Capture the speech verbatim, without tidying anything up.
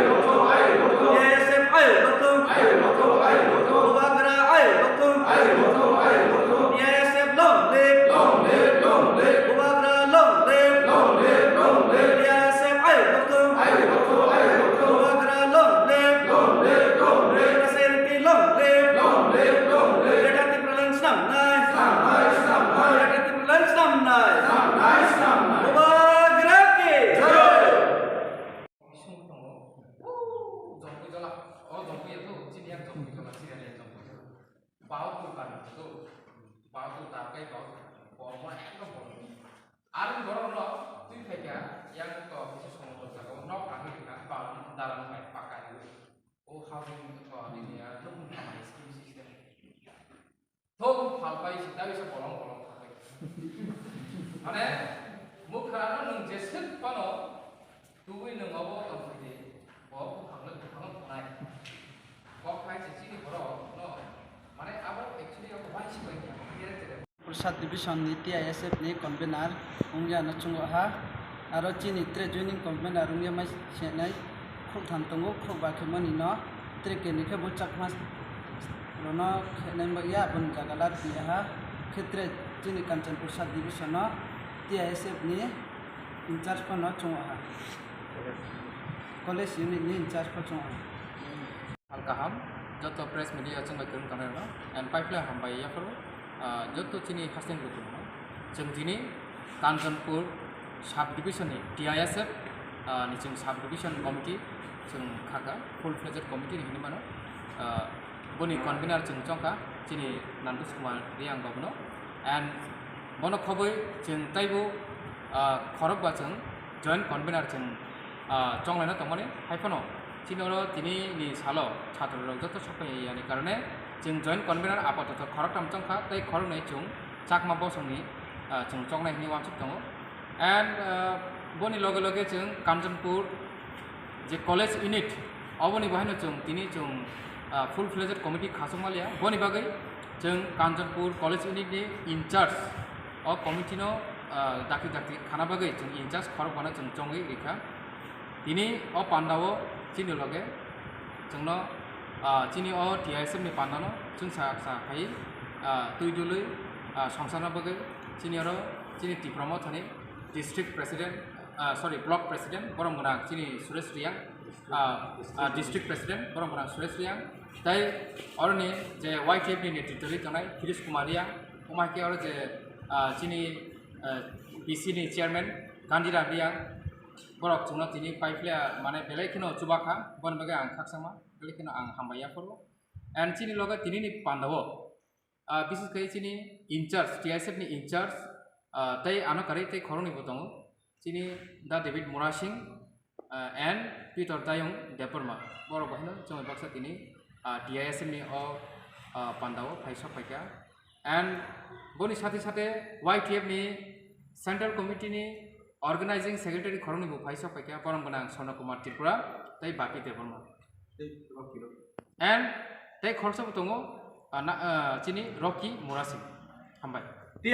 T I S F ayo bothong. Bubagra ayo bothong. T I S F long live. Bubagra long live. T I S F ayo bothong. Bubagra long live. Bubagra senti long live. Greater Tipraland snamnai. Greater Tipraland snamnai. Bubagra ki jai. Bising tongo. O jongpui jola. O jongpui ya to, chini ya jongpui jola, chini ya jongpui jola. Bao tu kan tu. Bao tu ta kai bao. Bo mo ekdom bo. Arung borok no twi phaikha, yang to kisa somo to jaga o nok ang ri kha, bao dalam mai pakai. O housing to ni ya, no kun kamai scheme system. Thok phalpai si dawi se bolong bolong khapai. Mane, mukha no nwng jeswk phano tubui nwng obo tongphidi, bo buphang no buphang no thwnai. Kok khai se chini borok no, mane abo actually abo waisa bai ya, tere tere. Sub division ni T I S F ni convener wngya no chungo ha. Aro chini tre joining convener wngya mai senai khuk tham tongo, khuk ba khe mani no tre keni khe bo Chakma rono khenai bagya aboni jaga lab ya ha. Khe tre chini Kanchanpur sub division no T I S F ni in charge phano chungo ha. College unit ni in charge pho chungo ha. Sal kaham, joto press media chwng bai kwrwng tongnai rokno, and paiphle hambai yaphuru, ah, joto chini hasteni lukurokno. Chwng tini Kanchanpur sub division ni T I S F, ah, ni chwng sub division committee chwng khaka, full fledged committee ni hinwi mano. Ah, boni convener chwng chongkha, chini Nandush Kumar Riyang babuno. And bono khobwi chwng taibo, ah, khorokba chwng joint convener chwng, ah, chonglaina tongmani. Hai phano chini oro tini ni salo chhatro rok joto sok phai yani karone chwng joint convener apatoto khoroktham chongkha tei khoroknwi chwng Chakma bosongni, ah, chwng choknai hinwi uansuk tongo. And, ah, boni loge loge chwng Kanchanpur je college unit, oboni bahaino chwng tini chwng, ah, full fledged committee khasokma liya. Boni bagwi chwng Kanchanpur college unit ni in charge o committee no, ah, dakti dakti khana bagwi chwng in charge khorok bana chwng chongwi rikha. Tini o pandao chini loge chwngno, ah, chini o T I S F ni pandano chwngsa sa phai, ah, twi dului, ah, songsarna bagwi chini oro chini Tipra Mothani district president, ah, sorry, block president, borom gwnang chini Suresh Riyang, ah, ah, district president, borom gwnang Suresh Riyang, tei oroni je Y T F ni netrito ri tongnai Kirish Kumar Riyang, omo hai khe oro je, ah, chini, ah, B C ni chairman Gandhi Ram Riyang, borok chwngno tini paiphle mane belai kheno chubakha, boni bagwi ang khakchangma belai kheno ang hambai yaphuru. And chini loge tini ni pandao, ah, bises khe chini in charge, T I S F ni in charge, ah, tei ano karwi tei khoroknwi bo tongo. Chini Da David Murasing, ah, and Peter Dayung Debbarma. Borok bo haino chwngwi baksa tini, ah, T I S F ni o, ah, pandao phai sok phaikha. And boni sathe sathe Y T F ni Central Committee ni Organizing Secretary khoroknwi bo phai sok phaikha, borom gwnang Swarna Kumar Tripura tei Bapi Debbarma. And tei khoroksa bo tongo, ah, na, ah, chini Rocky Murasing. Hambai.